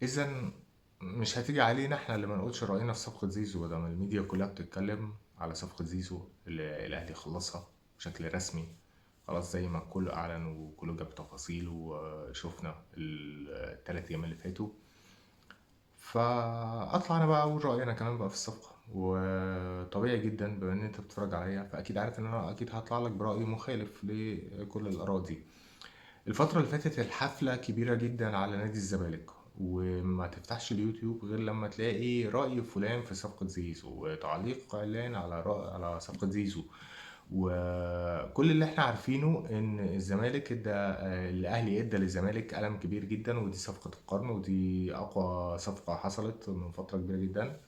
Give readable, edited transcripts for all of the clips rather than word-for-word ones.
اذا مش هتيجي علينا احنا اللي ما نقولش راينا في صفقة زيزو، بدل ما الميديا كلها بتتكلم على صفقة زيزو اللي الاهلي خلصها بشكل رسمي خلاص، زي ما كله اعلن وكله جاب تفاصيل وشفنا الثلاث ايام اللي فاتوا. فاطلع انا بقى اقول رايي انا كمان بقى في الصفقه، وطبيعي جدا بما ان انت بتتفرج عليا فاكيد عارف ان انا اكيد هطلع لك براي مخالف لكل الاراء دي. الفترة اللي فاتت الحفلة كبيرة جدا على نادي الزمالك، وما تفتحش اليوتيوب غير لما تلاقي رأي فلان في صفقة زيزو وتعليق علان على رأي على صفقة زيزو. وكل اللي احنا عارفينه ان الزمالك ادى الاهلي ادى للزمالك قلم كبير جدا، ودي صفقة القرن ودي اقوى صفقة حصلت من فترة كبيرة جدا،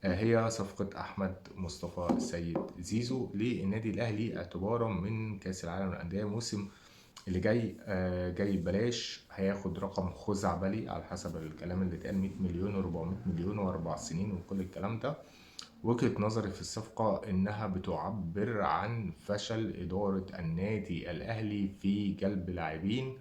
هي صفقة أحمد مصطفى السيد زيزو للنادي الأهلي اعتبارا من كأس العالم للأندية الموسم اللي جاي. جاي ببلاش، هياخد رقم خزعبلي على حسب الكلام اللي اتقال، 100 مليون و400 مليون واربع سنين وكل الكلام ده. وجهة نظري في الصفقة إنها بتعبر عن فشل إدارة النادي الأهلي في جلب لاعبين،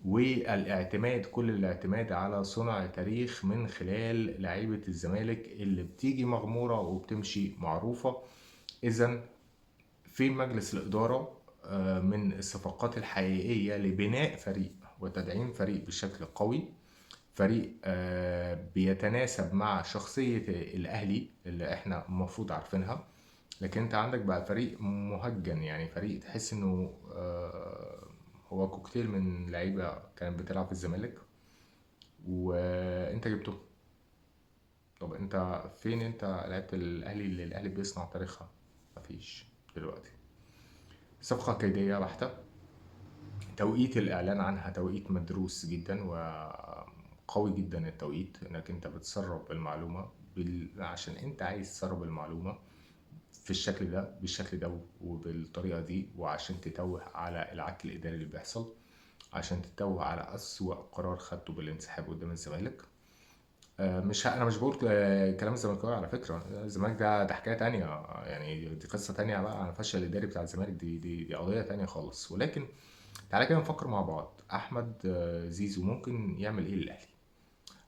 والاعتماد كل الاعتماد على صنع تاريخ من خلال لعيبة الزمالك اللي بتيجي مغمورة وبتمشي معروفة. إذا في مجلس الإدارة من الصفقات الحقيقية لبناء فريق وتدعيم فريق بشكل قوي، فريق بيتناسب مع شخصية الأهلي اللي احنا المفروض عارفينها. لكن انت عندك بقى فريق مهجن، يعني فريق تحس انه هو كوكتيل من لعيبة كانت بتلعب في الزمالك وانت جبته. طب انت فين انت لعيبة الاهلي اللي الاهلي بيصنع تاريخها؟ مفيش دلوقتي. صفقة كيدية بحتة، توقيت الإعلان عنها توقيت مدروس جدا وقوي جدا، التوقيت انك انت بتسرب المعلومة عشان انت عايز تسرب المعلومة في الشكل ده بالشكل ده وبالطريقة دي، وعشان تتوه على العك الإداري اللي بيحصل، عشان تتوه على أسوأ قرار خدته بالانسحاب قدام الزمالك. مش انا مش بقول كلام الزملكاوي على فكرة، الزمالك ده حكاية تانية، يعني دي قصة تانية بقى عن الفشل الاداري بتاع الزمالك، دي قضية تانية خالص. ولكن تعالى كده نفكر مع بعض، احمد زيزو ممكن يعمل ايه للاهلي؟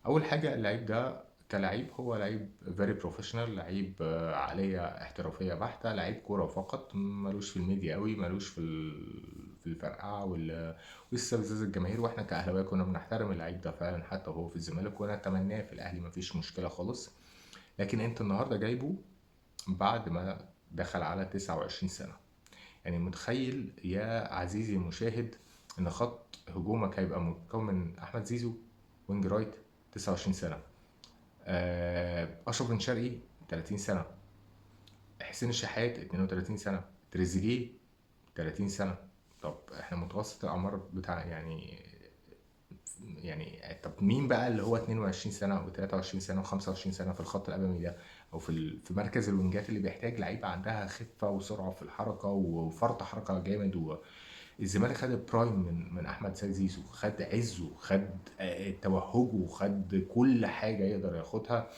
اول حاجة اللعيب ده كلعيب هو لعيب very professional، لعيب عقلية احترافية بحته، لعيب كورة فقط، ملوش في الميديا قوي، ملوش في الفرقعه واستفزاز الجماهير. واحنا كاهلاويه كنا بنحترم اللعيب ده فعلا حتى وهو في الزمالك، وانا اتمناه في الاهلي مفيش مشكلة خالص. لكن انت النهارده جايبه بعد ما دخل على 29 سنة، يعني متخيل يا عزيزي المشاهد ان خط هجومك هيبقى مكون من احمد زيزو wing right 29 سنة، اشرف بن شرقي 30 سنة، حسين الشحات 32 سنة، تريزيجيه 30 سنة. طب احنا متوسط الاعمار بتاع يعني طب مين بقى اللي هو 22 سنة و23 سنة و25 سنة في الخط الامامي ده، او في مركز الوينجات اللي بيحتاج لعيبة عندها خفه وسرعة في الحركة وفرط حركة جامد. والزمالك خد ال prime من احمد سيد زيزو، خد عزه، خد توهجه، خد كل حاجة يقدر ياخدها.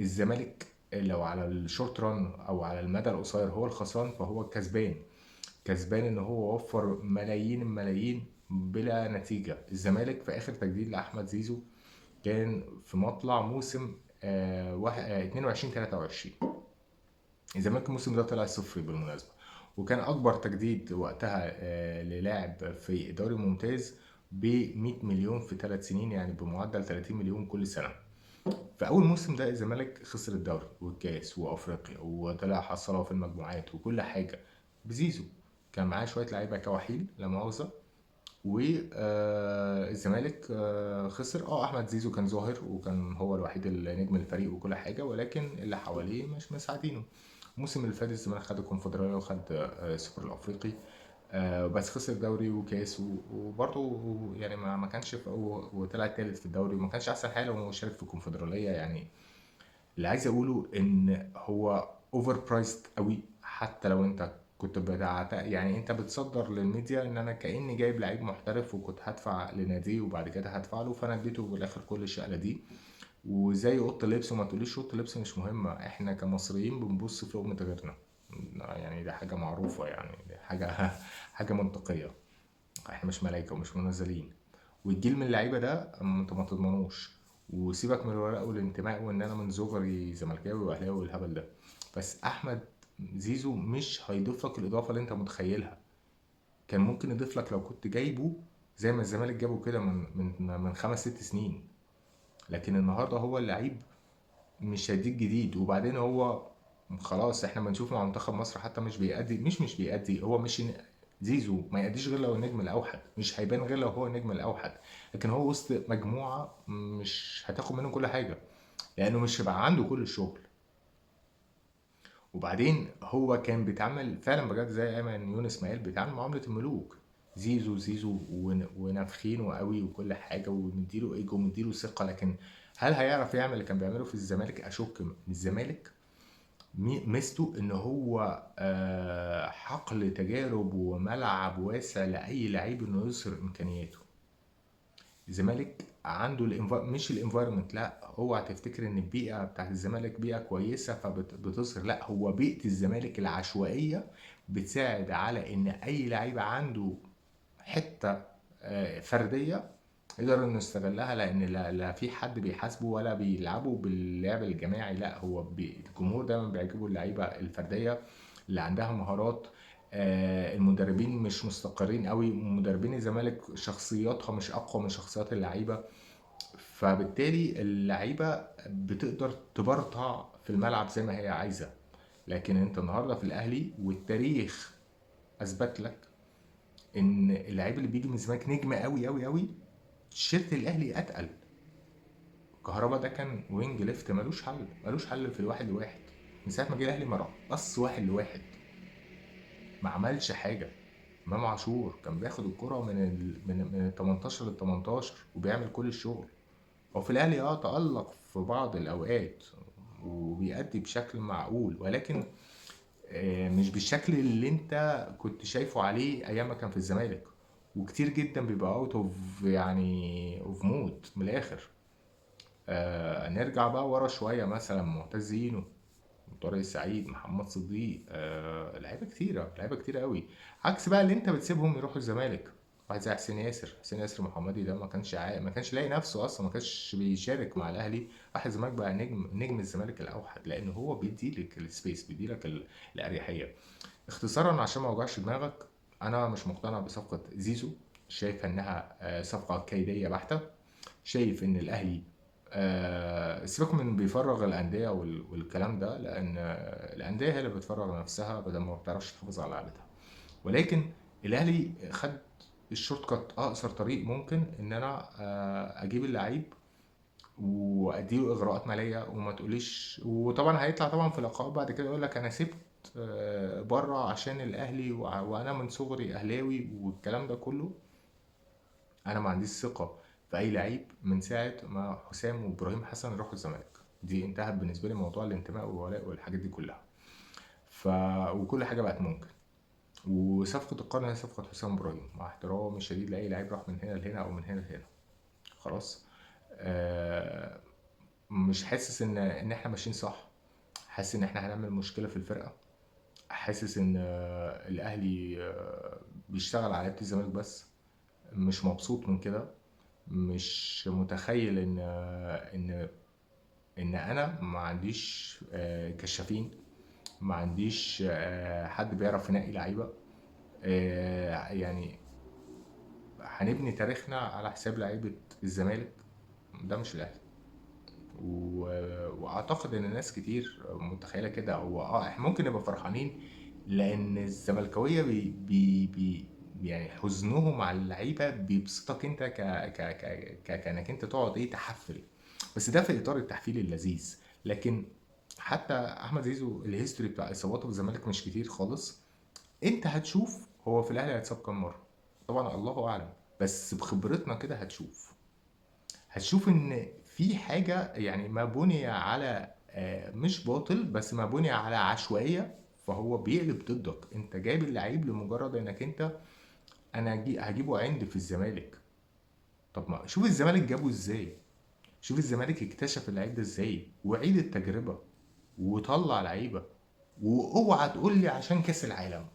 الزمالك لو على ال short run او على المدى القصير هو الخسران، فهو الكسبان. كسبان ان هو وفر ملايين الملايين بلا نتيجة. الزمالك في اخر تجديد لاحمد زيزو كان في مطلع موسم 22 23. الزمالك الموسم ده طلع صفر بالمناسبة، وكان اكبر تجديد وقتها للاعب في دوري ممتاز ب 100 مليون في 3 سنين، يعني بمعدل 30 مليون كل سنة. في اول موسم ده الزمالك خسر الدوري والكاس وافريقيا وطلع حصله في المجموعات وكل حاجة بزيزو. كان معاه شوية لعيبة كوحيل لا مؤاخذة، والزمالك خسر. احمد زيزو كان ظاهر وكان هو الوحيد النجم الفريق وكل حاجة، ولكن اللي حواليه مش مساعدينه. الموسم اللي فات الزمالك خد الكونفدراليه وخد السوبر الافريقي، بس خسر دوري وكاس وبرضه يعني ما كانش وطلع التالت في الدوري وما كانش احسن حاجة وشارك في الكونفدراليه. يعني اللي عايز اقوله ان هو overpriced قوي، حتى لو انت كنت يعني انت بتصدر للميديا ان انا كاني جايب لعيب محترف وكنت هدفع لناديه وبعد كده هدفع له، فانا اديته بالاخر كل الشقله دي. وزي اوضة اللبس، وما تقوليش اوضة اللبس مش مهمة، احنا كمصريين بنبص في لقمة غيرنا، يعني ده حاجة معروفة، يعني دي حاجة منطقية، احنا مش ملايكة ومش منزلين. والجيل من اللعيبة ده انت ما تضمنوش. وسيبك من الورق والانتماء وان انا من صغري زملكاوي واهلاوي والهبل ده، بس احمد زيزو مش هيضيف لك الاضافة اللي انت متخيلها. كان ممكن يضيف لك لو كنت جايبه زي ما الزمالك جابه كده من 5 6 سنين، لكن النهارده هو اللعيب مش هيديك جديد. وبعدين هو خلاص احنا بنشوف مع منتخب مصر حتى مش بيأدي، مش بيأدي، هو مش زيزو ما يأديش غير لو النجم الأوحد، مش هيبان غير لو هو النجم الأوحد، لكن هو وسط مجموعة مش هتاخد منه كل حاجة لأنه مش هيبقى عنده كل الشغل. وبعدين هو كان بيتعامل فعلا بجد زي ايمن يونس ما قال، بيتعامل معاملة الملوك، زيزو زيزو ونافخينه قوي وكل حاجة ومديله ايجو ومديله ثقة، لكن هل هيعرف يعمل اللي كان بيعمله في الزمالك؟ اشك. من الزمالك ميزته ان هو حقل تجارب وملعب واسع لاي لعيب انه يظهر امكانياته. الزمالك عنده مش ال environment، لا اوعى تفتكر ان البيئة بتاعت الزمالك بيئة كويسة فبتظهر، لا هو بيئة الزمالك العشوائية بتساعد على ان اي لعيب عنده حتة فردية يقدر انه يستغلها، لان لا في حد بيحاسبه ولا بيلعبه باللعب الجماعي، لا هو الجمهور دايما بيعجبه اللعيبة الفردية اللي عندها مهارات. المدربين مش مستقرين قوي، مدربين الزمالك شخصياتها مش اقوى من شخصيات اللعيبة، فبالتالي اللعيبة بتقدر تبرطع في الملعب زي ما هي عايزه. لكن انت النهارده في الاهلي والتاريخ اثبت لك ان اللعيب اللي بيجي من الزمالك نجم قوي قوي قوي، تيشيرت الاهلي اتقل. كهربا ده كان wing left ملوش حل، ملوش حل في الواحد لواحد، من ساعة ما جه الاهلي ما رقص واحد لواحد، ما عملش حاجة. امام عاشور كان بياخد الكره من ال 18 لل 18 وبيعمل كل الشغل. هو في الاهلي تألق في بعض الاوقات وبيأدي بشكل معقول، ولكن مش بالشكل اللي انت كنت شايفه عليه ايام ما كان في الزمالك. وكتير جدا بيبقى out of يعني of mood من الاخر. نرجع بقى ورا شوية، مثلا معتز زينو، طارق السعيد، محمد صديق، لعيبة كتيرة، لعيبة كتيرة قوي. عكس بقى اللي انت بتسيبهم يروحوا الزمالك، واحد زي حسين ياسر، حسين ياسر محمدي ده ما كانش لاقي نفسه اصلا، ما كانش بيشارك مع الاهلي، راح الزمالك بقى نجم الزمالك الاوحد، لان هو بيدي لك ال space، بيدي لك الاريحيه. اختصارا عشان ما اوجعش دماغك، انا مش مقتنع بصفقة زيزو، شايف انها صفقة كيديه بحته. شايف ان الاهلي سيبك من بيفرغ الاندية والكلام ده، لان الاندية هي اللي بتفرغ نفسها بدل ما بتعرفش تحافظ على لعبتها. ولكن الاهلي خد ال shortcut، اقصر طريق ممكن ان انا اجيب اللعيب واديله اغراءات ماليه وما تقوليش. وطبعا هيطلع طبعا في لقاء بعد كده يقول لك انا سبت بره عشان الاهلي وانا من صغري اهلاوي والكلام ده كله. انا ما عنديش ثقة في اي لعيب من ساعة ما حسام وابراهيم حسن راحوا الزمالك، دي انتهت بالنسبة لي موضوع الانتماء والولاء والحاجات دي كلها. وكل حاجة بقت ممكن. وصفقه القرن هي صفقة حسام ابراهيم، مع احترامي الشديد لاي لعيب راح من هنا لهنا او من هنا لهنا. خلاص، مش حاسس ان احنا ماشيين صح، حاسس ان احنا هنعمل مشكلة في الفرقة، حاسس ان الاهلي بيشتغل على لعيبة الزمالك بس، مش مبسوط من كده، مش متخيل ان انا ما عنديش كشافين، ما عنديش حد بيعرف ينقي لعيبة، هنبني تاريخنا على حساب لعيبة الزمالك، ده مش الاهلي. واعتقد ان ناس كتير متخيله كده. هو احنا ممكن نبقى فرحانين لان الزملكاويه حزنهم على اللعيبة بيبسطك انت كانك انت تقعد تحفل، بس ده في اطار التحفيل اللذيذ. لكن حتى احمد زيزو ال history بتاع اصاباته في الزمالك مش كتير خالص، انت هتشوف هو في الاهلي هيتصاب كام مرة، طبعا الله اعلم، بس بخبرتنا كده هتشوف ان في حاجة ما بني على مش باطل، بس ما بني على عشوائية، فهو بيقلب ضدك. انت جايب اللعيب لمجرد انك انت انا هجيبه عندي في الزمالك. طب ما شوف الزمالك جابه ازاي، شوف الزمالك اكتشف اللعيب ده ازاي، وعيد التجربة وطلع لعيبة. واوعى تقول لي عشان كاس العالم،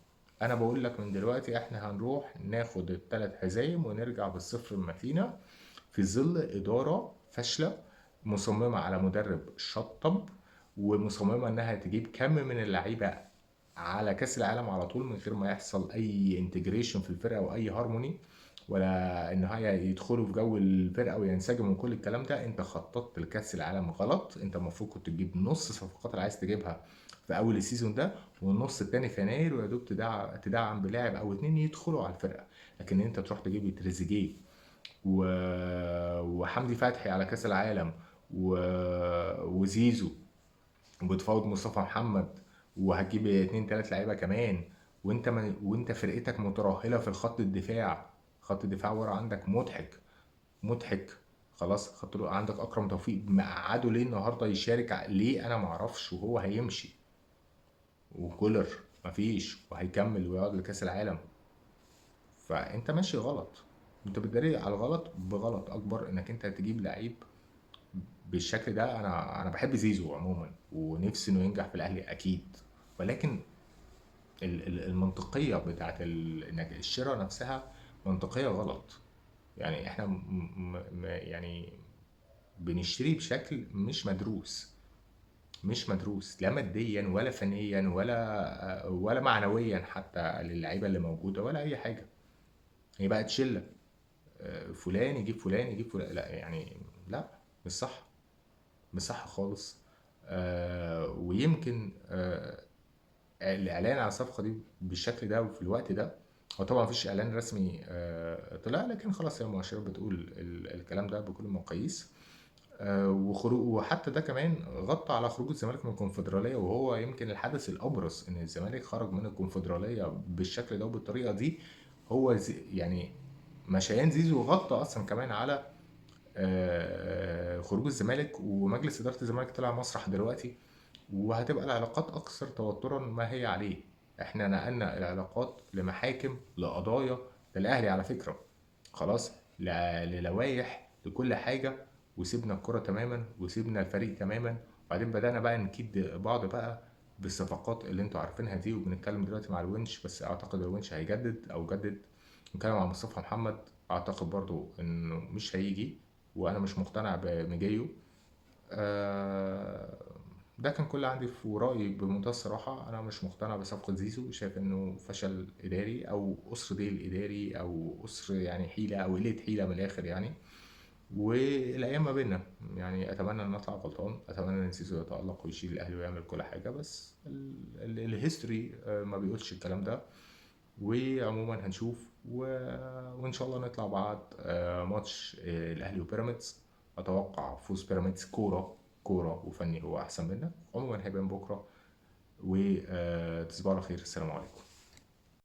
انا بقول لك من دلوقتي احنا هنروح ناخد الثلاث هزايم ونرجع بالصفر المتينة في ظل ادارة فاشلة مصممه على مدرب شطب، ومصممه انها تجيب كم من اللعيبة على كاس العالم على طول من غير ما يحصل اي integration في الفرقة او اي هارموني، ولا ان هي يدخلوا في جو الفرقة وينسجموا وكل الكلام ده. انت خططت لكاس العالم غلط. انت المفروض كنت تجيب نص الصفقات اللي عايز تجيبها في اول ال season ده، والنص التاني في يناير، ويا دوب تدعم بلاعب او اتنين يدخلوا على الفرقة. لكن انت تروح تجيب تريزيجيه وحمدي فتحي على كاس العالم وزيزو، وبتفاوض مصطفى محمد، وهتجيب 2 3 لعيبة كمان، وانت فرقتك مترهله في الخط الدفاع. خط الدفاع ورا عندك مضحك مضحك خلاص. خط عندك اكرم توفيق مقعده ليه النهارده يشارك ليه انا معرفش، وهو هيمشي، وكولر مفيش، وهيكمل ويقعد لكاس العالم. فانت ماشي غلط، انت بتداري على الغلط بغلط اكبر، انك انت تجيب لعيب بالشكل ده. انا بحب زيزو عموما، ونفسي انه ينجح في الاهلي اكيد، ولكن المنطقية بتاعت انك الشراء نفسها منطقية غلط. يعني احنا يعني بنشتري بشكل مش مدروس، مش مدروس لا ماديا ولا فنيا ولا معنويا حتى للعيبة اللي موجودة ولا اي حاجة. هي بقت شله، فلان يجيب فلان يجيب فلان، لا يعني لا، مش صح، مش صح خالص. ويمكن الاعلان على الصفقة دي بالشكل ده وفي الوقت ده، هو طبعا مفيش اعلان رسمي طلع، لكن خلاص هي المؤشرات بتقول الكلام ده بكل المقاييس. وحتى ده كمان غطى على خروج الزمالك من الكونفدراليه، وهو يمكن الحدث الابرز ان الزمالك خرج من الكونفدراليه بالشكل ده وبالطريقه دي. هو يعني مشيان زيزو غطى اصلا كمان على خروج الزمالك، ومجلس ادارة الزمالك طلع مسرح دلوقتي، وهتبقى العلاقات اكثر توترا ما هي عليه. احنا نقلنا العلاقات لمحاكم، لقضايا، للاهلي على فكرة، خلاص، للوايح، لكل حاجة، وسيبنا الكره تماما وسيبنا الفريق تماما. وبعدين بدانا بقى نكيد بعض بقى بالصفقات اللي انتوا عارفينها دي، وبنتكلم دلوقتي مع الونش، بس اعتقد الونش هيجدد او جدد. بنتكلم مع مصطفى محمد، اعتقد برضو انه مش هيجي، وانا مش مقتنع بمجيو. ده كان كل عندي في رأيي بمنتهى الصراحة. أنا مش مقتنع بصفقة زيزو، شايف إنه فشل إداري أو قصر ديل إداري أو قصر يعني حيلة أو قلة حيلة من الآخر يعني. والأيام ما بيننا يعني، أتمنى إن أطلع غلطان، أتمنى إن زيزو يتألق ويشيل الأهلي ويعمل كل حاجة، بس ال history ما بيقولش الكلام ده. وعموما هنشوف، وإن شاء الله نطلع بعد ماتش الأهلي وبيراميدز. أتوقع فوز بيراميدز، كورة وفني هو أحسن منك. عموما هيبان بكرة، وتصبحوا على خير. السلام عليكم.